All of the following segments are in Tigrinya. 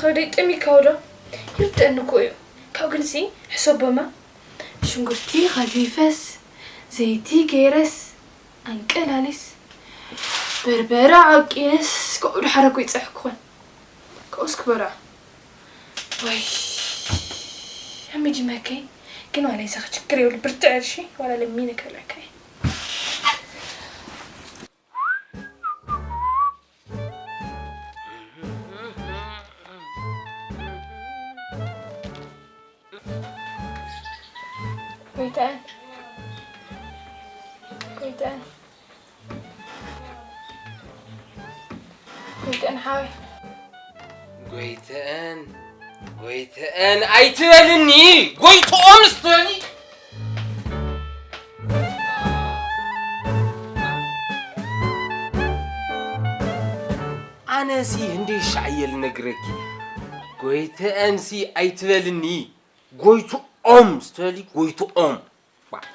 ወደይ ጠሚካው ዶ? ይርድአኒ እኮ እዩ። ካብ ግንሲ ሕሰቦማ። ሽንጉርቲ ከፊፈስ፣ ዘይቲ ገይረስ፣ ኣንቀላሊስ፣ በርበረ ዓቂነስ፣ ካብኡ ድሓረ እኮ ይፀሕ ክኾን። ካብኡስ ክበልዖ። ወይ፣ ሓሚድ መከይ፣ ግን ዋላ ይዛኸ ችግር የብሉ፣ ብርትዕ እሺ፣ ዋላ ለሚነ ከብለካ እየ። ጎይተኣን፣ ጎይተኣን፣ ጎይተኣን ሓወይ። ጎይተኣን፣ ጎይተኣን ኣይትበልኒ፣ ጎይትኦም ስትበሊ። ኣነሲ ህንደይ ሻዕ እየ ልነግረኪ። ጎይተኣንሲ ኣይትበልኒ። ጎይትኦም ስትበሊ ጎይትኦም።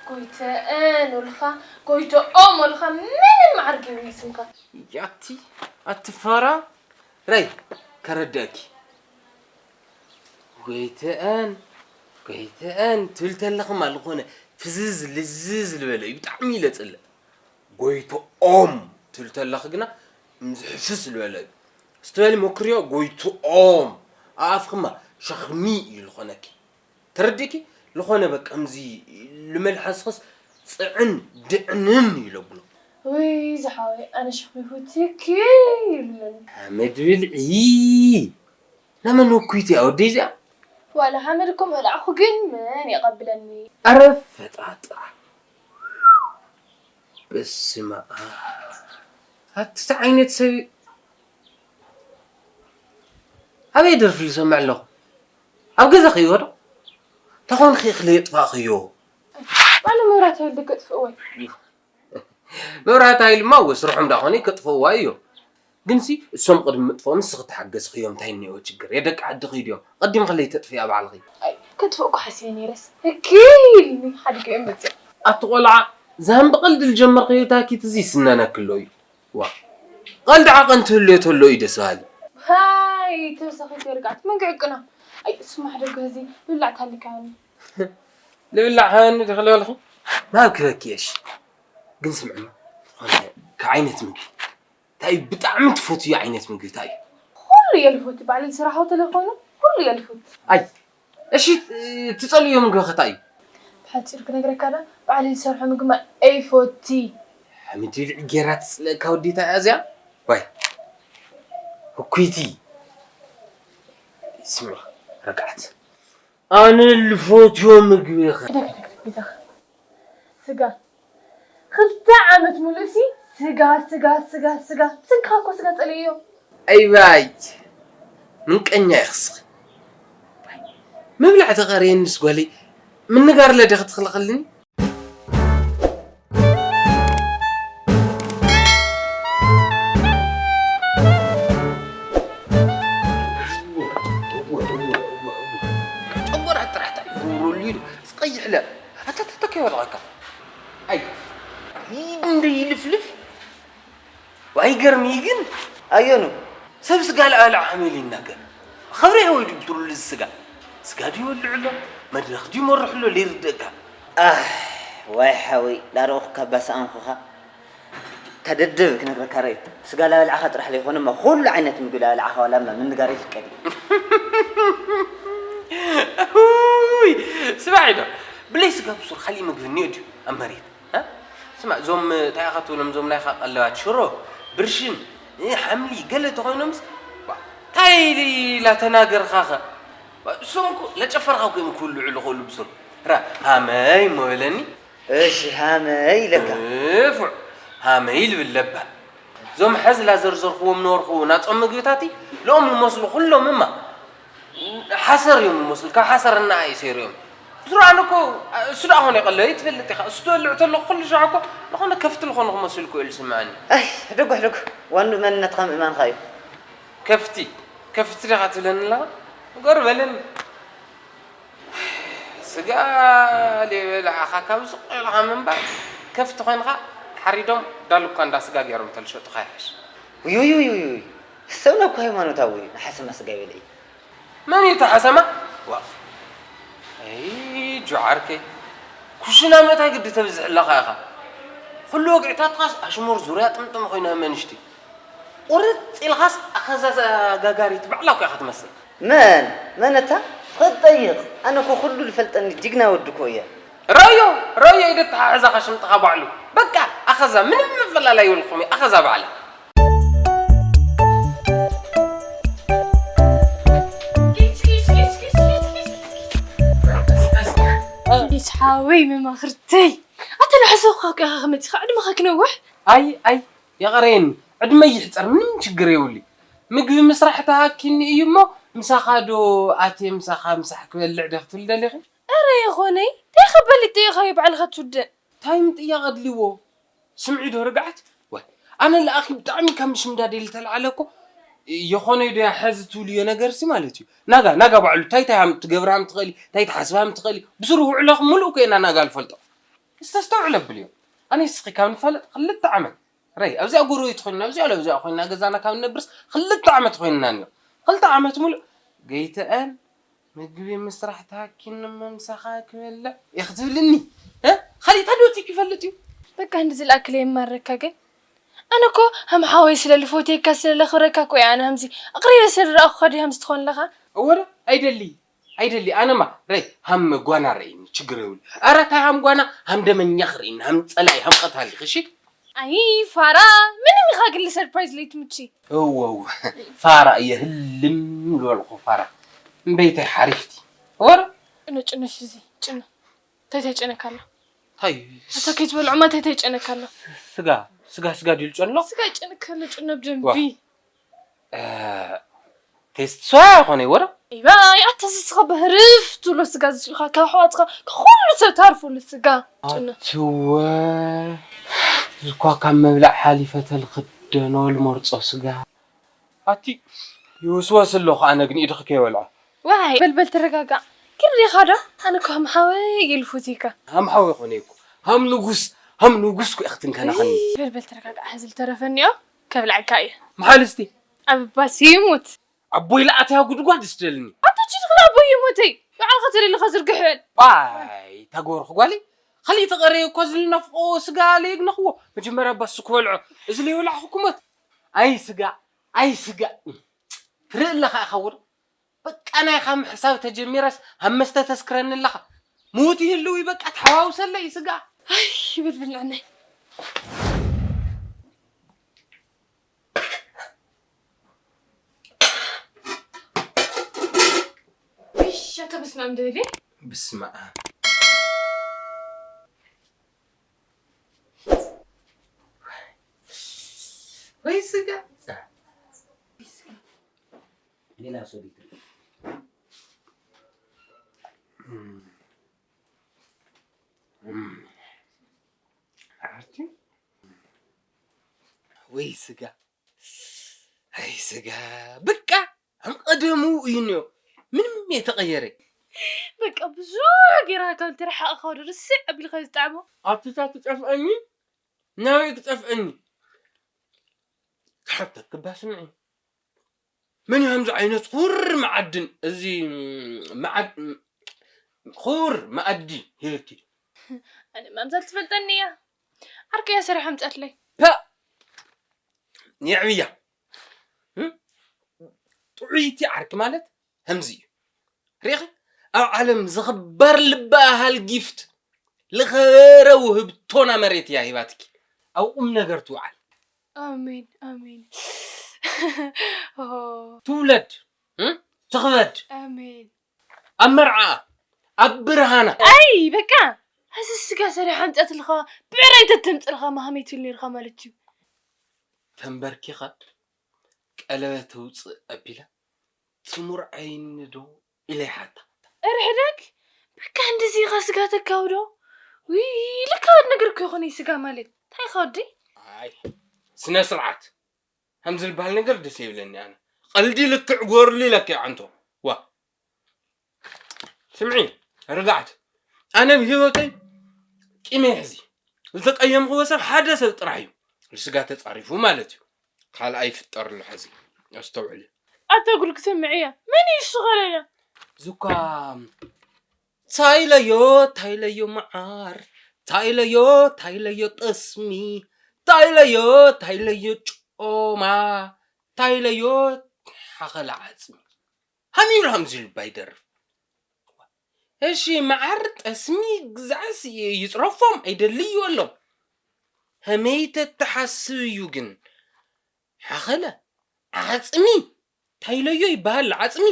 ጎይተኣን ወልኻ፣ ጎይተኦም ወልኻ፣ ምንም መዓርግ የብሉን ስምካ። ያቲ ኣቲ ፋራ። ረይ ከረድኣኪ። ጎይተኣን፣ ጎይተኣን ትብል ተለኽማ ዝኾነ ፍዝዝ ልዝዝ ዝበለ እዩ። ብጣዕሚ ኢለ ጽልእ። ጎይትኦም ትብል ተለኺ ግና ምዚ ሕፍስ ዝበለ እዩ። ስትበሊ ሞክርዮ፣ ጎይትኦም። ኣፍኽማ ሸኽሚ እዩ ዝኾነኪ። ተረዲእኪ? ዝኾነ በቃ ከምዚ ልመልሓስኽስ ጽዕን ድዕንን እዩ ለብሎ። ውይ ዝሓወይ፣ ኣነ ሸኽሚ ይፈትየኪ ይብለኒ። ሓመድ ብልዒ። ናመን ወኩይቲ ኣወደይ እዚኣ? ዋላ ሓመድ እኮ ምእላዕኹ ግን መን የቐብለኒ? ኣረ ፈጣጥራ። በስመ ኣብ። ኣቲ እንታይ ዓይነት ሰብ እዩ? ኣበይ ደርፊ ይሰምዕ ኣለኹ? ኣብ ገዛ ኸይወዶ? ተኾንኺ እኽሊ የጥፋእኽዮ። ባለ መብራት ሃይል ደገ ጥፍእወይ። መብራት ሃይልማ እወ ስርሖም ዳኾነ ከጥፍእዋ እዮም። ግንሲ እሶም ቅድሚ ምጥፍኦም ንስኺ ተሓገዝኽዮም እንታይ እኒኦ ችግር? የደቂ ዓዲ ኺድዮም። ቀዲምኺ ለይተጥፍያ ባዕልኺ። ኣይ፣ ከጥፍእኩ ሓሲበ ነይረስ። እኪል ሓዲገ እዮም መፅእ። ኣቲ ቆልዓ፣ ዛም ብቐልዲ ልጀመርኽዮ ታኪት እዚ ይስነነኪ ኣሎ እዩ። ዋ፣ ቐልዲ ዓቐን ትህልዮ ተሎ እዩ ደስ በሃሊ። ሃይ፣ ተወሳኺ ገርጋት፣ መንገ ዕቅና። ኣይ፣ እሱማ ሓደ ግዜ ልብላዕ ታሊካኒ። ልብላዕ ሃኒ ዲኺ ልበልኺ? ናብ ክበኪ እሺ። ግን ስምዕና፣ ዝኾነ ካብ ዓይነት ምግቢ እንታይ እዩ ብጣዕሚ ትፈትዮ ዓይነት ምግቢ እንታይ እዩ? ኩሉ እየ ልፈቱ፣ ባዕለይ ዝሰራሕዎ ተለይኮይኑ ኩሉ እየ ልፈቱ። ኣይ፣ እሺ፣ ትጸልእዮ ምግቢ ኸ እንታይ እዩ? ብሓጺሩ ክነግረካ ዶ፣ ባዕለይ ዝሰርሖ ምግብማ ኣይፈቲ። ሓሚድ ብልዒ ጌራ ትጽልእካ ወዲታ እያ እዚኣ? ዋይ፣ ህኩይቲ። ስምዒ፣ ረግዓት። ኣነ ልፈትዮ ምግቢ ኸ? ክደክ፣ ክደክ፣ ክደክ፣ ቤዛኸ። ስጋ። ክልተ ዓመት ሙሉእ ሲ ስጋ፣ ስጋ፣ ስጋ፣ ስጋ። ስጋ እኮ ስጋ ጸልእዮ። ኣይ ባይ። ምንቀኛ ኢኺ እስኺ። ምብላዕ ተቐርየኒስ ጓለይ። ምንጋር ለደኺ ትኽልኽልኒ? ጨጎራ ጥራሕ እንታይ ይገብረሉ ኢሉ ዝቀይሕ ለ ኣታታታ ከይወድቐካ። ኣይ፣ ኢድ እንደ ይልፍልፍ። ዋይ ገርሚ ግን። ኣየኑ? ሰብ ስጋ ለኣለ ሓሜል ይናገር። ኸብሪ ወይ ድብትሩሉ እዚ ስጋ። ስጋ ድዩ ይወልዕ ኣሎ? መድረኽ ድዩ ይመርሕ ኣሎ? ለይርደእካ። ኣህ፣ ዋይ ሓወይ፣ ዳረኹካ ባሰኣንኩኻ። ተደደብ ክነግረካ ርእ። ስጋ ላበልዓኻ ጥራሕ ለይኾነ እሞ ኩሉ ዓይነት ምግቢ ላበልዓኻ ዋላ እማ ምንጋር ይፍቀድ እዩ። ውይ፣ ስማዕ ኢዶ። ብለይ ስጋ ብሱር ካሊእ ምግቢ እኒኦ ድዩ ኣብ መሬት? እ? ስማዕ፣ እዞም እንታይ ኢኻ ትብሎም፣ እዞም ናይኻ ቀለባት ሽሮ፣ ብርሽን፣ እ፣ ሓምሊ፣ ገለ ተኾይኖምስ፣ ዋ፣ እንታይ ኢላ ተናገርኻኸ? ዋ፣ እሶም እኮ ለጨፈርኻ እኮ እዮም ክብልዑ ልኽእሉ ብሱር። ራ፣ ሃመይ እሞ በለኒ። እሺ፣ ሃመይ ኢለካ። ንፉዕ፣ ሃመይ ልብል ለባም። እዞም ሐዚ ላዘርዘርኽዎም ነበርኩ ናጾም ምግብታቲ፣ ልኦም ልመስሉ ኩሎም እማ። ሓሰር እዮም ዝመስሉ፣ ካብ ሓሰር እናኣይ ሰይሩ እዮም። ዝሮ ኣነ እኮ፣ እሱ ደኣ ኾነ ይቐሎ፣ ይትፈልጥ ኢኻ። እሱ ትበልዕ ተሎ ኩሉ ሻዕ እኮ፣ ዝኾነ ከፍቲ ዝኾነ ክመስል እኮ እዩ ዝስምዐኒ። ኣይ፣ ሕደጉ፣ ሕደጉ። ዋንኡ መንነትካ ምእማንካ እዩ። ከፍቲ፣ ከፍቲ ዲኻ ትብለኒ ኣለኻ? ንገሩ በለኒ። ስጋ ለይበላዕኻ ካብ ዝቕ ኢልኻ ምንባር፣ ከፍቲ ኮይንኻ ሓሪዶም ዳሉካ እንዳ ስጋ ገይሮም ተልሸጡኻ ይሕሽ። ውይ፣ ውይ፣ ውይ፣ ውይ፣ ውይ። ሰብ እኮ ሃይማኖታዊ እዩ፣ ንሓሰማ ስጋ ይበልዕ እዩ። መን እዩ እቲ ሓሰማ? ዋ። ኣይ፣ ጆ ዓርከይ። ኩሽና ምእታይ ግዲ ተብዝሕ ኣለኻ ኢኻ። ኩሉ ወግዕታትኻስ ኣሽሙር ዙርያ ጥምጥም ኮይና እመ ንሽቲ። ቁርጥ ኢልኻስ ኣኸዛዛ ጋጋሪት ባዕላ እኮ ኢኻ ትመስል። መን? መን እታ? ትኽእል ጠይቕ። ኣነ እኮ ኩሉ ዝፈልጠኒ ጅግና ወዲ እኮ እየ። ረዮ፣ ረዮ ኢደ ተሓሕዛኻ ሽምጥኻ ባዕሉ። በቃ፣ ኣኸዛ ምንም ምፍላላይ ይብልኩም እዩ። ኣኸዛ ባዕላ። ሊስ ሓወይ መማኽርተይ። ኣተ ንሕሰብካ እኮ ኢኻ ክመጽኻ ዕድመኻ ክነውሕ። ኣይ፣ ኣይ፣ የቐረየኒ። ዕድመይ ይሕጸር፣ ምንም ችግር የብሉይ። ምግቢ ምስራሕ ተሃኪኒ እዩ እሞ፣ ምሳኻ ዶ ኣትየ ምሳኻ ምሳሕ ክበልዕ ዶ ክትብል ደሊኺ? ኣረ ይኾነይ፣ እንታይ ከበልጥ ኢኻ ባዕልኻ ትውድእ? ታይም ጥያቐ ኣድልዎ። ስምዒ ዶ ርግዓት? ወይ፣ ኣነ ለኣኺ ብጣዕሚ ካብ ምሽምዳድ ዝተልዓለ እኮ፣ የኾነይ ዶ ያ ሐዚ ትብልዮ ነገርሲ ማለት እዩ። ናጋ፣ ናጋ ባዕሉ፣ እንታይ እንታይ ሃም ትገብራ ሃም ትኽእሊ፣ እንታይ ትሓስባ ሃም ትኽእሊ፣ ብስሩ ውዕለኹም ምሉእ እኮ ኢና ናጋ ንፈልጦ። ዝተስተውዕለ ኣብልዮ። ኣነ ንስኺ ካብ ንፋለጥ ክልተ ዓመት። ረይ፣ ኣብዚኣ ጎረቤት ኮይንና፣ ኣብዚኣ ለብዚኣ ኮይንና ገዛና ካብ ንነብርስ ክልተ ዓመት ኮይንና እኒኦ። ክልተ ዓመት ሙሉእ ገይተአን ምግቢ ምስራሕ ተሃኪኒ ምሳኻ ክበልዕ ኢኺ ትብልኒ? እ? ካሊእ ታዲኡ ወፂእኪ ይፈልጥ እዩ? በቃ እንድዚ ዝለኣክለ የማረካ ግን። ኣነ እኮ ሃም ሓወይ ስለ ልፎትየካ ስለ ለኽብረካ እኮ እየ ኣነ ሃምዚ ኣቕሪበ ስለ ዝረኣኹኻ ድየ ሃምዚ ትኾን ኣለኻ? እወ ዶ? ኣይደሊ፣ ኣይደሊ። ኣነማ ረይ ሃም ጓና ረእይኒ ችግር የብሉ። ኣረ ታይ ሃም ጓና፣ ሃም ደመኛ ክርእይኒ፣ ሃም ጸላኢ፣ ሃም ቀታሊ፣ እሺ? ኣይ ፋራ፣ ምንም ኢኻ ግን ሰርፕራይዝ ለይትምቺ። እወ፣ እወ። ፋራ እየ ህልም ዝበልኹ ፋራ። እምበይተይ ሓሪፍቲ። ወረ? ጭኖ፣ ጭኖ፣ ሽዚ፣ ጭኖ። እንታይ እንታይ ጨነካ ኣሎ? እንታይ? ኣታ ከይትበልዖማ እንታይ እንታይ ጨነካ ኣሎ? ስጋ፣ ስጋ፣ ስጋ ድዩ ዝጨኖ? ስጋ ይጨነካ ኣሎ፣ ጭኖ ዋ። ብደንቢ። እ፣ ቴስት ሶያ ይኾነ ወረ? እባ፣ ኣታ እዚ ስኻ ብህርፍ ትብሎ ስጋ ዝስኢኻ፣ ካብ ኣሕዋትኻ፣ ካብ ኩሉ ሰብ ታርፉሉ ስጋ። ጭኖ። ኣትወ፣ እዚ እኳ ካብ ምብላዕ ሓሊፈ ተልኽደኖ ልመርጾ ስጋ። ኣቲ፣ ይውስወስ ኣለኹ ኣነ ግን ኢድኺ ከይበልዖ። ዋይ፣ በልበል ተረጋጋዕ። ግን ሪኻ ዶ? ኣነ እኮ ሃም ሓወይ ኢሉ ፉቲካ። ሃም ሓወይ ኮነ እኮ። ሃም ንጉስ፣ ሃም ንጉስ እኮ ኢኺ ትንከናኸኒ። እይ፣ በልበል ተረጋጋዕ። ሕዚ ዝተረፈኒዮ ከብልዐካ እየ። መሓል እስቲ። ኣብ ባስ ይሙት። ኣቦይ ለኣትያ ጉድጓድ ስደልኒ። ኣታ ችድኽላ ኣቦይ ይሙተይ። ባዕልኻ ተደሊኻ ዝርግሕ በል። ዋይ፣ ታጎርኽ ጓለይ። ካልእ ተቐረየ እኮ ዝልናፍቆ ስጋ ለየግነኽዎ። መጀመርያ ባስ ክበልዖ። እዚ ለይበላዕኹ ክሞት። ኣይ ስጋ፣ ኣይ ስጋ። ትርኢ ኣለኻ ኢኻ ወር። በቃ ናይኻ ምሕሳብ ተጀሚረስ ኣብ መስተ ተስክረኒ ኣለኻ። ምዉት ይህልው እዩ በቃ ተሓዋውሰለይ ስጋ። ኣይ ይብል ብልዕነይ። እሺ፣ ኣታ በስመ ኣብ ደልየ። በስመ ኣብ። ወይ ስጋ። ሌላ ሰው ቤት። ኣቲ ወይ ስጋ። ኣይ ስጋ። በቃ ከም ቀደሙ እዩ እኒኦ። ምንም የተቐየረ። በቃ ብዙሕ ጌራ ካብ ትረሓቕኻ ወደ ርስዕ ኣቢልካ ዝጣዕሞ። ኣብትታት ትጠፍአኒ፣ ናበይ ክጠፍአኒ? ክሓተክ እባ ስምዒ። መን እዩ ከምዚ ዓይነት ክቡር መዓድን፣ እዚ መዓድ-፣ ክቡር መኣዲ ሂብኪ? ኣነ ማምዛል ትፈልጠኒ እያ። ዓርከይ እያ ሰሪሓ ኣምጻትለይ። ፐ! የዕብያ። እም? ጥዑይቲ ዓርኪ ማለት ከምዚ እዩ። ሪኢኺ? ኣብ ዓለም ዝኽበር ልበ ኣሃል ጊፍት፣ ልኸበረ ውህብቶና መሬት እያ ሂባትኪ። ኣብ ቁም ነገር ትውዓል። ኣሜን፣ ኣሜን። ኦ። ትውለድ፣ እም? ትኽበድ። ኣሜን። ኣብ መርዓኣ፣ ኣብ ብርሃና። ኣይ፣ በቃ። እዚ ስጋ ሰሪሓ ኣምጻትልኻ፣ ብዕራይ ተተምጽልኻ፣ ማህመይ ትብል ነይርኻ ማለት እዩ። ተንበርኪኻ፣ ቀለበት ተውጽእ ኣቢላ፣ ትምርዓይኒ ዶ ኢለ ይሓታ። እረ ሕደግ፣ በቃ እንደዚ ኢኻ ስጋ ተካው ዶ? ውይ፣ ልካ ወድ ነገር እኮ ይኾነ ስጋ ማለት። እንታይ ኢኻ ወደይ? ኣይ፣ ስነ ስርዓት። ከምዚ ዝበሃል ነገር ደስ ይብለኒ ኣነ። ቀልዲ ልክዕ ጎርሊ ኢለኪ ዓንቶ። ዋ። ስምዒ፣ ርግኣት። ኣነ ብህይወተይ ቂመ ይሕዚ። ዝተቀየምክዎ ሰብ ሓደ ሰብ ጥራሕ እዩ። ንስጋ ተጻሪፉ ማለት እዩ። ካልኣይ ይፍጠር ኣሎ ሕዚ። ኣስተውዕሊ። ኣብ ተጉል ክሰምዕ እያ። መን እዩ እሱ ኸለለ? ዝኳ ታይለዮ፣ ታይለዮ መዓር፣ ታይለዮ፣ ታይለዮ ጠስሚ፣ ታይለዮ፣ ታይለዮ ጮማ፣ ታይለዮ ሓኸላ ዓጽሚ። ሃሚብሉ ሃምዚ ልባ ይደርፍ። እሺ፣ መዓር ጠስሚ ግዛዕስ ይጽረፎም ኣይደልይ ይበሎም። ከመይ ተተሓስብ እዩ ግን ሓኸለ ዓጽሚ ታይለዮ ይበሃል ዓጽሚ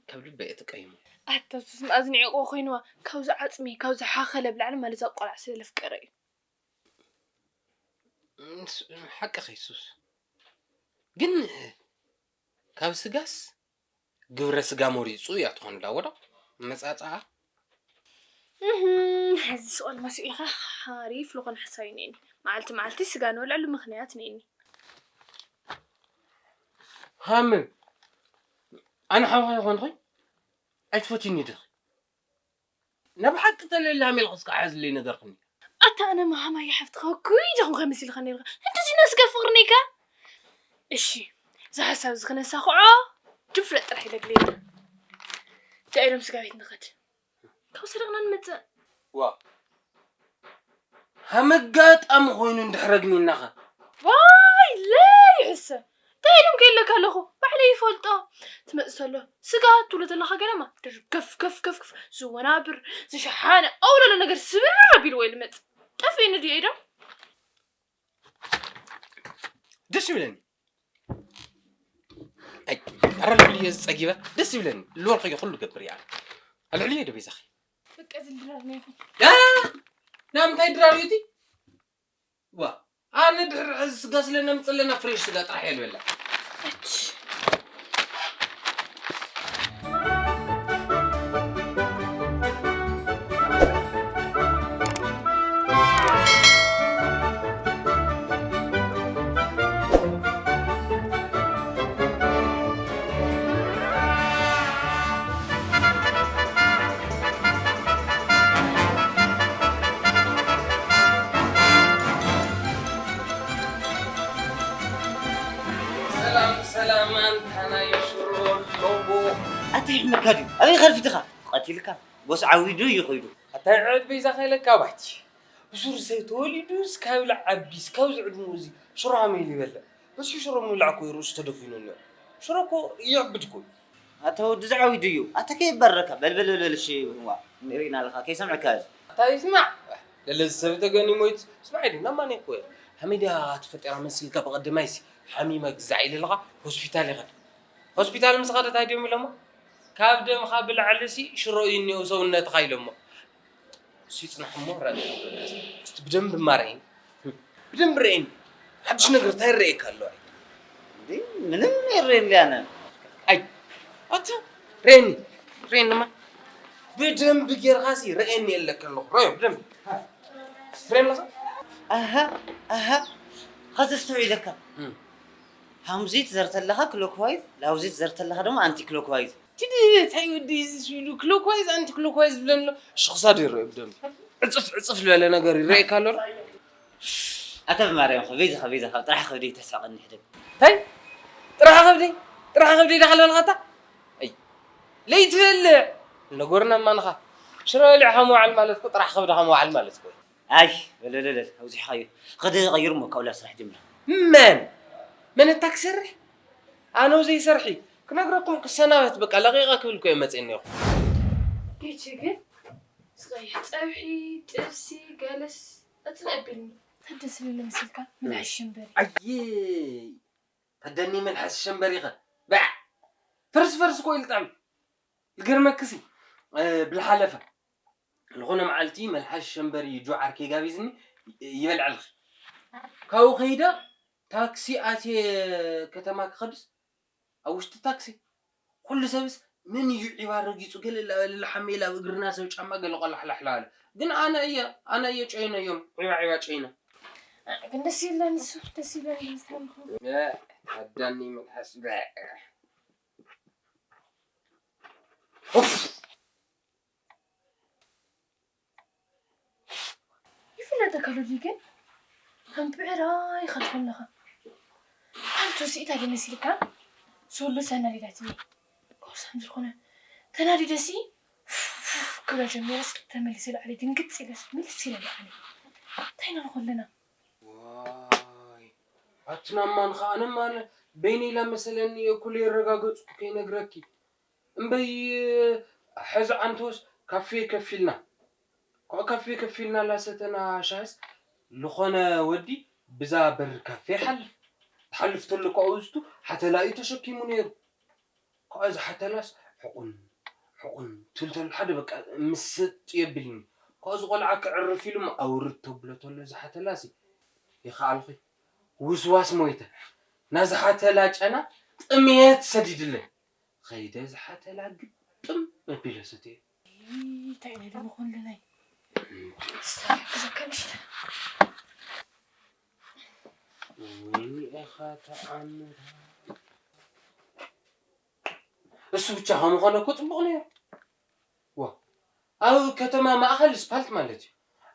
ካብ ልበ እየ ተቀይሙ። ኣታ ሱስ መኣዝንዒቆ ኮይንዋ ካብዚ ዓጽሚ ካብዚ ሓኸለ ብላዕሊ ማለት እዛ ቆልዓ ስለ ለፍቀረ እዩ። እም፣ ስ-፣ ሓቅኺ ሱስ። ግን ካብ ስጋስ ግብረ ስጋ መሪጹ እያ ትኾን ዳወዳ መጻጻኣ። እህም፣ ሕዚ ስቆል መሲኡ ኢኻ ሓሪፍ ልኾነ ሓሳብ እዩ ነኒ። መዓልቲ መዓልቲ ስጋ ንበልዐሉ ምኽንያት ነኒ። ሃምን ኣነ ሓውኻ ይኾንኹ ኣይትፈትዩኒ ድኺ? ናብ ሓቂ ተለሊ ሃሜልክስ ክሓዝለይ ነገርክኒ። ኣታ ኣነ መሃማይ ሓፍትኻ ኩይ ዲኹም ከመሲልካ ነይርካ? እንደዚ ናይ ስጋ ፍቕሪ ነይካ? እሺ፣ እዚ ሓሳብ እዚ ክነሳኽዖ ድፍረት ጥራሕ ኢለ ድልየኒ። እንታይ ኢሎም ስጋ ቤት ንኸድ? ካብ ሰደቕና ንመጽእ። ዋ፣ ሃመጋጣሚ ኮይኑ እንድሕር ኣግኒናኸ? ዋይ ለይ ሕሰ እንታይ ኢሎም ከይለካ ኣለኹ ባዕለይ ይፈልጦ። ትመጽእ ተሎ ስጋ ትብሎ ዘለኻ ገለማ ድርብ ከፍ ከፍ ከፍ ከፍ ዝወናብር ዝሸሓነ ኣውለሎ ነገር ስብርብር ኣቢልዎ እዩ ልመጽእ። ጠፊእኒ ድዩ ኢዶም? ደስ ይብለኒ። ኣይ ኣረ ልዕልዮ ዝጸጊበ ደስ ይብለኒ። ልወልኸዮ ኩሉ ገብር እያ። ኣልዕልዮ ዶ ቤዛኺ? በቃ ዝልድራር ነው ይኹን። ያ! ናምታይ ድራር እዩ እቲ? ዋ፣ ኣነ ድሕሪ ሕዚ ስጋ ስለ ነምጽለና ፍሬሽ ስጋ ጥራሕ እየ ልበላ። እች። ሰላም ሰላም፣ ኣንታ ናይ ሽሮ ሎጎ። ኣታ ይሕመካ ድዩ? ኣበይ ከርፊትኻ? ቀቲልካ። ቦስ ዓዊዱ እዩ ኸይዱ። ኣታ ይዕድ በይዛ ከይለካ ባሕቲ። ብሱር ሰብ ተወሊዱ እስካብ ዓቢ፣ እስካብ ዝዕድሙ እዚ ሽሮ ሃመይ ይበልዕ። በዚ ሽሮ ምብላዕ እኮ እዩ ርእሱ ተደፊኑ እኒኦ። ሽሮ እኮ ይዕብድ እኮ እዩ። ኣታ ወዲ ዝዓዊዱ እዩ። ኣታ ከይበረካ። በል፣ በል፣ በል፣ በል፣ እሺ፣ ዋ፣ ንሪእና ኣለኻ። ከይሰምዕካ እዚ። ኣታ ይስማዕ። ለለዚ ሰብ ተገኒ ሞይት። ስማዕ፣ ኢሉ፣ ናብ ማን እኮ እየ። ሃመይ ድያ ተፈጢራ መሲልካ ብቐደማይሲ። ሓሚመ ግዛዕ ኢለ ኣለኻ፣ ሆስፒታል ይኸድ። ሆስፒታል ምስ ኸደ እንታይ ድዮም ኢሎሞ? ካብ ደምኻ ብላዕሊ ሲ ሽሮ እዩ እኒኦ ሰውነትኻ ኢሎሞ። ሲጽናሕ እሞ ራእይ እስቲ ብደንብ እማ ርኣየኒ። ብደንብ ርኣየኒ። ሓድሽ ነገር እንታይ ይረኣየካ ኣሎ? ኣይ። እንዴ፣ ምንም የረየኒ ኣነ። ኣይ፣ ኣታ ርኣየኒ። ርኣየኒማ። ብደንብ ጌርካ ሲ ርኣየኒ የለካ ኣለኹ። ርኣዮ ብደንብ። ርኣየኒ ኣለኻ? ኣሃ፣ ኣሃ። ኸዚ ኣስተውዒለካ። እም። ሃምዚ ትዘር ተለኻ ክሎክዋይዝ፣ ላውዚ ትዘር ተለኻ ድማ ኣንቲ ክሎክዋይዝ። ትዲ እንታይ ወዲ እዚ ኢሉ ክሎክዋይዝ ኣንቲ ክሎክዋይዝ ዝብለኒ ኣሎ። ሽኽሳ ዶ ይረኣዩ ብደንብ? ዕጽፍ ዕጽፍ ዝበለ ነገር ይረኣየካ ኣሎ ዶ? ኣታ ብማርያም ኸ፣ በይዛኻ፣ በይዛኻ፣ ጥራሕ ከብደይ ተስፋ ቀኒ ሕደግ። እንታይ? ጥራሕ ከብደይ? ጥራሕ ከብደይ ዳኻ ልበልኻ ኣታ? ኣይ፣ ለይትበልዕ። ነገርና እማንኻ። ሽረ በሊዕኻ ምውዓል ማለት እኮ ጥራሕ ከብድኻ ምውዓል ማለት እኮ እዩ። ኣይ፣ በለለለል፣ ኣውዚሕኻዮ። ኸደ ቀይሩ እሞ ካብኡ ስራሕ ጀምር። መን? መን እታ ክሰርሕ? ኣነ ዘይሰርሒ ክነግረኩም ክሰናበት በቃ ለቂቐ ክብል እኮ እየ መፅእ እኒኹ። ጌቼ ግን ዝቐይሕ ፀብሒ፣ ጥብሲ፣ ገለስ ኣፅልእ ኣቢልኒ። ደስ ዝብል መስልካ ምልሓስ ሸንበሪ። ኣየ ተደኒ መልሓስ ሸንበሪኸ ባዕ ፈርስ ፈርስ እኮ ኢሉ ጣዕሚ ልገርመክሲ እ፣ ብልሓለፈ ዝኾነ መዓልቲ መልሓስ ሸንበሪ ጁዓር ከይጋቢዝኒ ይበልዐልኺ። ካብኡ ከይደ ታክሲ ኣትየ ከተማ ክኸድስ ኣብ ውሽጢ ታክሲ ኩሉ ሰብስ መን እዩ ዒባ ረጊጹ ገለ ላበለ ላሓመ ኢለ ኣብ እግርና ሰብ ጫማ ገለ ቆላሕላሕ ላበለ። ግን ኣነ እየ ኣነ እየ ጨይነዮም ዒባ ዒባ ጨይነ። ግን ደስ ይብለኒ እሱ ደስ ይብለኒ ዝታምኹ። እ፣ ኣዳኒ መልሓስ በ። ኡፍ። ይፍለጠካ ሎጂ ግን ከም ብዕራይ ይኸድኩ ኣለኻ። ሓንቲ ውስኢት ኣለ መሲልካ? ሶሎ ተናዲዳትኒ። ከውሳም ዝኾነ ተናዲደሲ ክብላ ጀሚረስ ተመሊሰ ላዕሊ ድንግጽ ኢለስ ምልስ ኢለ ላዕሊ። እንታይ ኢና ንኾን ኣለና? ዋይ ኣትናማን ከኣነ ማለ በይነይ ላመሰለኒ እኩል የረጋገጽኩ ከይነግረኪ እምበይ ሕዚ ዓንቶስ ካፌ ከፊልና ኮ ካፌ ከፊልና ላሰተና ሻይስ ልኾነ ወዲ ብዛ በር ካፌ ሓልፍ ትሓልፍ ተሎ ኮ ውስቱ ሓተላ እዩ ተሸኪሙ ነይሩ። ከዚ ሓተላስ ሕቑን ሕቑን ትብል ተሎ ሓደ በቃ ምስጥ የብልኒ። ከዚ ቆልዓ ክዕርፍ ኢሉ ኣውርድ ተብሎ ተሎ እዚ ሓተላሲ ይኸኣልኺ ውስዋስ ሞይተ። ናዚ ሓተላ ጨና ጥምየት ሰዲድለይ። ኸይደ እዚ ሓተላ ግጥም ኣቢለ ሰትየ። እንታይ ኢና ደሞ ኮለናይ? ስታፍ ክዘከ ምሽት ወይኒ ኢኻ ተኣምር። እሱ ብቻ ከምኾነ እኮ ጽቡቕ ነይሩ። ዋ ኣብ ከተማ ማእኸል ስፓልት ማለት እዩ።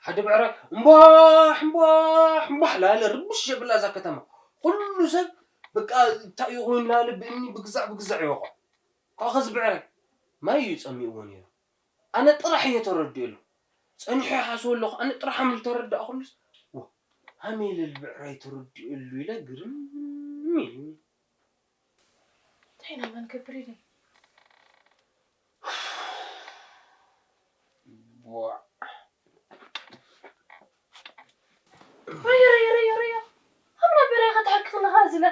ሓደ ብዕራይ እምቧሕ እምቧሕ እምቧሕ ላለ ርብሽ የብላ እዛ ከተማ። ኩሉ ሰብ በቃ እንታይ እዩ ኮይኑ ላለ ብእምኒ ብግዛዕ ብግዛዕ ይወቕዖ። ካብ ኸዚ ብዕራይ ማይ እዩ ጸሚእዎ ነይሩ። ኣነ ጥራሕ እየ ተረዲኤሉ። ጸኒሑ ይሓስቦ ኣለኹ ኣነ ጥራሕ ኣምል ተረዳእኹሉስ ዋ ሃመይ ኢለ ብዕራይ ተረዲኤሉ ኢለ ግርም ኢሉኒ። እንታይ ኢና መንገብር ኢለን? ቧዕ። ረዮ ረዮ ረዮ ረዮ። ኣምና በራይ ከተሓክኽ ለኻ ዝለ።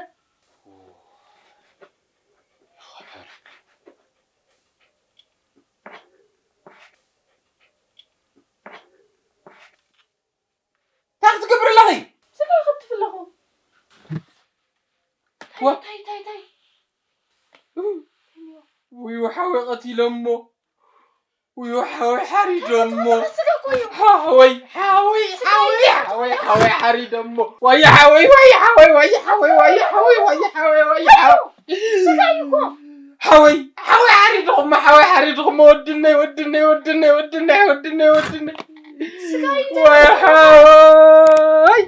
እንታይ ክትገብር ኣለኺ? ስጋ ክትፍለኹ። ዋ- ታይ ታይ ታይ። ውዩ ሓወይ ቀቲሎሞ ውዩ ሓወይ ሓሪዶሞ ስጋ እኮ እዩ። ሓወይ ሓወይ ሓወይ ሓወይ ሓወይ ሓሪዶሞ ወይ ሓወይ ወይ ሓወይ ወይ ሓወይ ወይ ሓወይ ወይ ሓወይ ወይ ሓወይ ስጋ እዩ እኮ። ሓወይ ሓወይ ሓሪድኹሞ ሓወይ ሓሪድኹሞ ወድነይ ወድነይ ወድነይ ወድነይ ወድነይ ወድነይ ስጋ እዩ። ወይ ሓወይ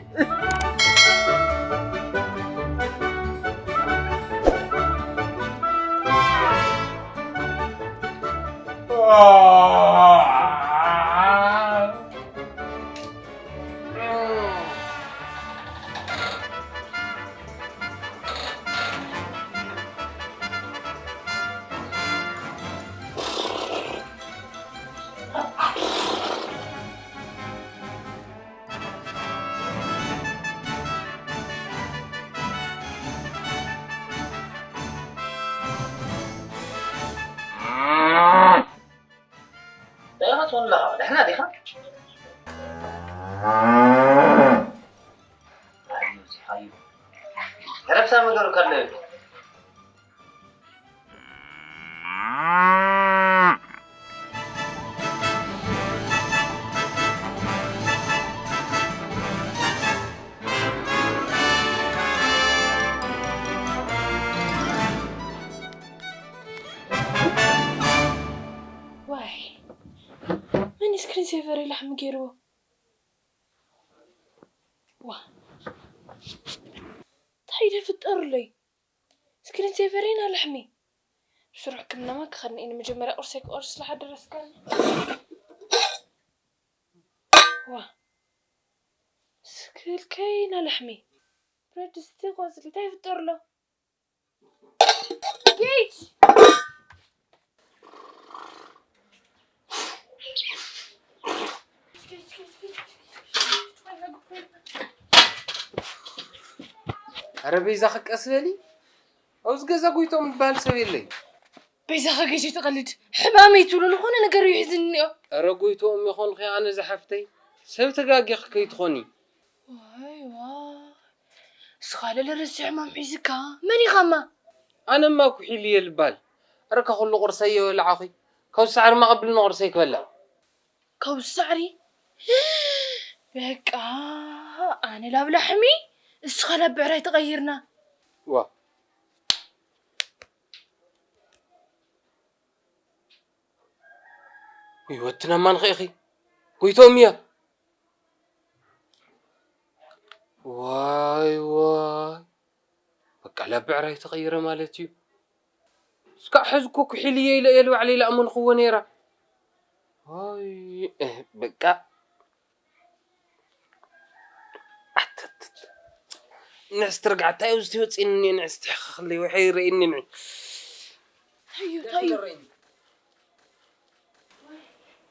እንታይ ኢኻ ትኾን ኣለኻ? ደሕና ዲኻ? ኣዩ፣ ኣዩ። ዕረፍታ መገሩ ከሎ እዩ። ዋይ መን ስክሪን ሴቨር ኢላሕሚ ገይርዎ? ዋ እንታይ ደፍጠሩለይ? ስክሪን ሴቨር ኢና ላሕሚ። ስራሕ ክናማ ክኸድኒ እየ ንመጀመርያ ቁርሰይ ክቆርስ ዝሓደረስካኒ። ዋ ስክልከይ ኢና ላሕሚ። ብረድስቲ ቆጽሊ እንታይ ይፍጠር ኣሎ? ጌች ኣረ ቤዛ ክቀስ በሊ ኣብዚ ገዛ ጎይቶም ዝበሃል ሰብ የለይ። ቤዛ ከገሽ ትቐልድ ሕማመይ ትብሎ ዝኾነ ነገር ይሕዝኒ እዮ። ኣረ ጎይቶም ይኾንኺ ኣነ ዝሓፍተይ ሰብ ተጋጊኺ ከይትኾኒ። ዋይ ዋይ እስኻ ለለ ረሲዕ ሕማም ሒዝካ መን ኢኻማ? ኣነማ ኩሒሉ እየ ልባል። ኣረ ከኹሉ ቁርሰይ የበላዕኹ። ካብ ሳዕሪ ማቐብልኒ ቁርሰይ ክበልዕ። ካብ ሳዕሪ በቃ ኣነ ላብ ላሕሚ እስኻ ላብ ብዕራይ ተቐይርና። ዋ ወይ ወትና ማን ኸኢኺ ጎይቶም እያ። ዋይ ዋይ በቃ ላብ ብዕራይ ተቐይረ ማለት እዩ። እስካዕ ሕዚ እኮ ኩሒል እየ ኢለ እየ ንባዕለይ ላእመንኽዎ ነይረ። ኣይ፣ እህ፣ በቃ። ኣትትት። ንዕስቲ ርግዓት፣ እንታይ እዩ ዝትወፅእኒ? ንዕስቲ ሕኽኽለይ፣ ወሐይ ይረእየኒ ንዒ። ታዩ፣ ታዩ።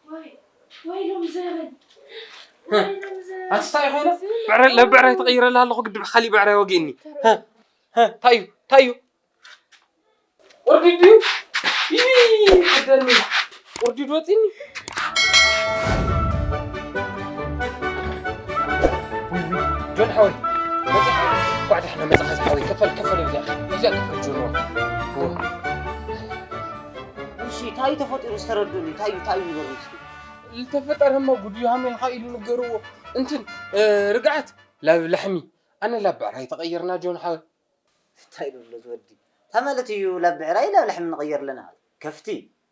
ወይ፣ ወይ ሎም ዘበን። ህ። ወይ ሎም ዘበን። ኣቲ እንታይ ኮይኑ? ብዕረ-፣ ለብዕራይ ተቐይረላ ኣለኹ፣ ግዲ ብኻሊእ ብዕራይ ወጊእኒ። ህ፣ ህ፣ ታዩ፣ ታዩ። ቁርዲድ ድዩ? ይይ፣ ይደኒ። ቁርዲድ ወፂኒ። ውይ፣ ውይ፣ ጆን ሓወይ፣ መፂኻ? እንኳዕ ደሕና መፃኻ፣ እዚ ሓወይ፣ ክፈል፣ ክፈል፣ እዚኣ፣ እዚኣ ክፈል፣ ጆን። እሺ፣ እንታይ ተፈጢሩ ዝተረድኡኒ? እንታይ እዩ፣ እንታይ እዩ ንገሩኒ እስኪ። ዝተፈጠረማ ጉድ እዩ፣ ሃሜንኻ ኢሉ ንገርዎ። እንትን፣ እ፣ ርግኣት፣ ላብ ላሕሚ፣ ኣነ ላብ ብዕራይ ተቐይርና፣ ጆን ሓወይ። እንታይ ይብሎ እዚ ወዲ? እንታይ ማለት እዩ? ላብ ብዕራይ ላብ ላሕሚ ንቐይር ኣለና። ከፍቲ።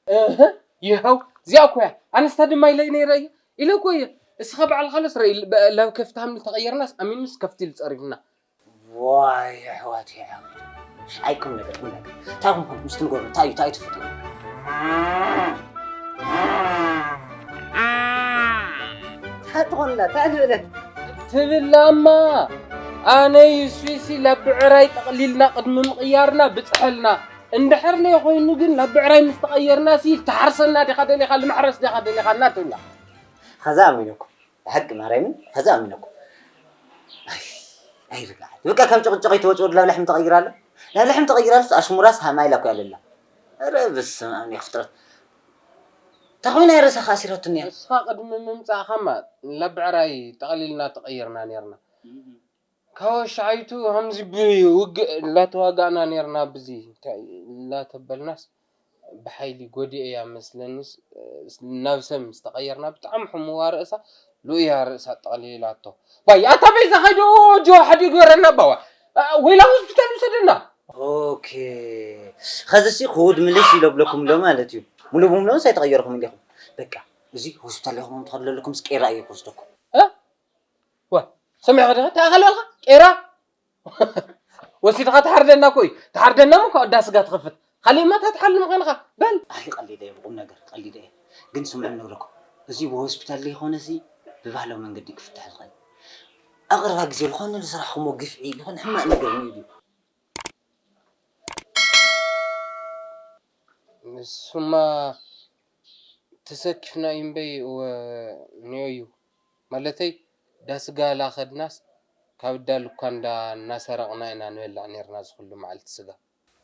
እህ፣ ይኸው፣ እዚኣ እኮ እያ። ኣነስታ ድማ ኢለ ነይረ እየ። ኢለ እኮ እየ። እስኻ ባዕልኻ ለስ ረኢ፣ ብ-፣ ላብ ከፍቲ ሃምሊ ተቐየርናስ፣ ኣሚኑስ ከፍቲ ኢሉ ጸሪፉና። ዋይ፣ ኣሕዋት፣ ይዓውድ። ኣይ፣ ቁም ነገር፣ ቁም ነገር። እንታይ ኹም ኹም፣ ምስ ትንገሩ፣ እንታይ እዩ፣ እንታይ እዩ ተፈጢሩ? እንታይ ትኾንላ? እንታይ ንብለት? ትብላማ። ኣነ ይሱይሲ ላብ ብዕራይ ጠቕሊልና ቅድሚ ምቕያርና ብጽሐልና። እንድሕር ለይኮይኑ ግን ላብ ብዕራይ ምስ ተቐየርናሲ ትሓርሰና ዲኻ ደሊኻ፣ ልማሕረስ ዲኻ ደሊኻ እናትብላ። ኸዛ ኣሚነኩም። ብሓቂ ማርያምን፣ ኸዛ ኣሚነኩም። ኣይ፣ ኣይ ርግዓት። በቃ ካብ ጭቕጭቕ ኣይትወጽኡ፣ ላብ ላሕሚ ተቐይራ ኣላ። ላብ ላሕሚ ተቐይራ ኣላ፣ ኣሽሙራስ ሃማይ ኢላ እኮ እያ ለላ። ኧረ በስመ ኣብ፣ እኔ ፍጥረት። እንታይ ኮይና እያ ርእሳ ከኣሲራትኒ እያ? ንስኻ ቅድሚ ምምጻእኻማ ላብ ብዕራይ ጠቕሊልና ተቐይርና ኔርና። ካብ ወሻዓይቱ ከምዚ ብውግእ እናተዋጋእና ኔርና፣ ብዚ እንታይ እናተበልናስ ብሓይሊ ጎዲኤያ መስለኒስ፣ ናብ ሰብ ምስ ተቐየርና ብጣዕሚ ሕሙዋ ርእሳ፣ ልኡያ ርእሳ ጠቕሊላቶ። ዋይ፣ ኣታ በይዛ ኸይዶ ጆ ሓዲ ግበረና ባዋ። ወይላ ሆስፒታል ውሰደና። ኦኬ። ኸዚ ሲ ክውድ ምልሽ ኢሎ ብለኩም ኣሎ ማለት እዩ። ሙሉ ብሙሉ ምስ ኣይተቐየርኩም እንዲኹም። በቃ፣ እዚ ሆስፒታል ኢኹም ትኸዱ ዘለኩም፣ ስ ቄራ እየ ክወስደኩም። እ? ዋ፣ ሰሚዕኻ ዲኻ? እንታይ ኣኻል በልካ? ቄራ? ወሲድኻ ትሓርደና እኮ እዩ። ትሓርደና እሞ ካብ እንዳ ስጋ ትኸፍት። ካሊእ ማታ ትሓልም ኾንኻ። በል። ኣይ፣ ቀሊደ እየ፣ ብቁም ነገር ቀሊደ እየ። ግን ስምዑ ንብለኩም። እዚ ብሆስፒታል ዘይኮነ ሲ ብባህላዊ መንገዲ ክፍታሕ ዝኽእል። ኣብ ቀረባ ግዜ ዝኾነ ዝሰራሕኩሞ ግፍዒ፣ ዝኾነ ሕማቕ ነገር እዩ። ንሱማ ተሰኪፍና እዩ እምበይ፣ እወ፣ ኔዮ እዩ። ማለተይ፣ ዳስጋ ላኸድናስ፣ ካብ ዳ ልኳንዳ እናሰረቕና ኢና ንበልዕ ኔርና፣ እዚ ኩሉ መዓልቲ ስጋ።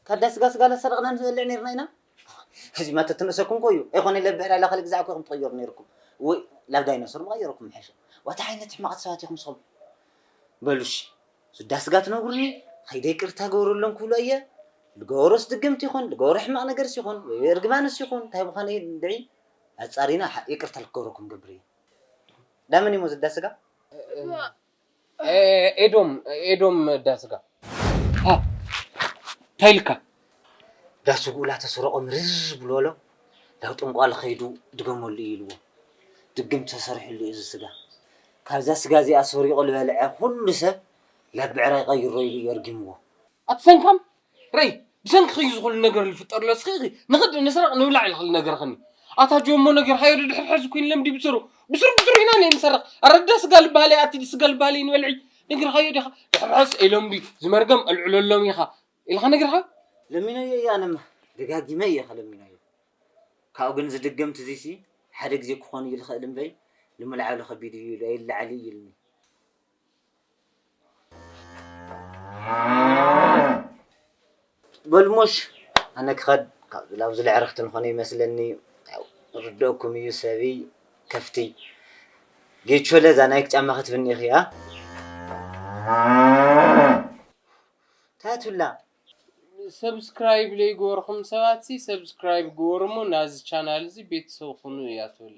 ካብ ዳስጋ ስጋ እናሰረቕና ንበልዕ ኔርና ኢና? እዚ ማተት ንእሰኩም እኮ እዩ። ኣይኮነ ለብዕራ ላኸሊ ግዛዕ እኮ ኢኹም ትቐየሩ ኔርኩም። ወይ ላብ ዳይኖሰር ምቐየርኩም ምሐሸ። ዋታ ዓይነት ሕማቓት ሰባት ኢኹም ንስኹም። በሉ እሺ፣ ስዳ ስጋ ትነግሩኒ፣ ኸይደ ይቅርታ ገበረሎም ክብሎ እየ። ልገበሮስ ድግምት ይኹን፣ ልገበሮ ሕማቕ ነገርስ ይኹን፣ ወይ እርግማንስ ይኹን፣ እንታይ ምዃኑ እንድዒ ኣጻሪና ሓ-፣ ይቅርታ ልክገብረኩም ገብር እየ። ዳመን እሞ ዝዳ ስጋ? እ-፣ እ-፣ ኤዶም፣ ኤዶም ዳ ስጋ። ሃ፣ እንታይ ኢልካ? ዳ ስጉኡ ላተሰረቆ ምርር ብሎ ኣሎ። ዳው ጠንቋል ኸይዱ ድገመሉ እዩ ኢልዎ። ድግም ተሰሪሕሉ እዩ እዚ ስጋ። ካብዛ ስጋ እዚኣ ሰሪቑ ዝበልዐ ኩሉ ሰብ ላብ ብዕራይ ቀይሮ ኢሉ እዩ ኣርጊምዎ። ኣቲ ሰንካም፣ ረይ፣ ብሰንኪ እዩ ዝኹሉ ነገር ዝፍጠር ኣሎ። እስኺ፣ እስኺ፣ ንኽድ፣ ንስረቕ፣ ንብላዕ ኢልኽል ነገር ኸኒ። ኣታ ጆሞ ነገር ኻዮ ድሕር ሕዚ ኩን ለምዲ ብስሩ። ብስሩ፣ ብስሩ ኢና ነይ ንሰርቕ። ኣረዳ ስጋ ልባሃለይ፣ ኣቲ ስጋ ልባሃለይ ንበልዒ። ነገር ኻዮ ዲኻ? ድሕር ሕዚ ኤሎም ድዩ? ዝመርገም ኣልዕለሎም ኢኻ። ኢልኻ ነጊርካ? ለሚነዮ እየ ኣነማ፣ ደጋጊመ እየ ከለሚነዮ። ካብኡ ግን ዝድገምቲ እዚሲ ሓደ ግዜ ክኾን እዩ ዝኽእል እምበይ፣ ንምልዓሉ ከቢድ እዩ ኢሉ ኣይለዓል እዩ ኢሉኒ። በልሞሽ፣ ኣነ ክኸድ፣ ካብ ላብዚ ለዕረኽቲ ንኾነ ይመስለኒ። ያው፣ ርድኦኩም እዩ ሰብይ፣ ከፍቲ። ጌቾለ፣ እዛ ናይክ ጫማ ክትብኒ ኢኺ፣ ኣ? ታቱላ። ሰብስክራይብ ለይገበርኩም ሰባት ሲ ሰብስክራይብ ግበሩ እሞ ናዚ ቻናል እዚ ቤተሰብ ኩኑ እያ ትብል።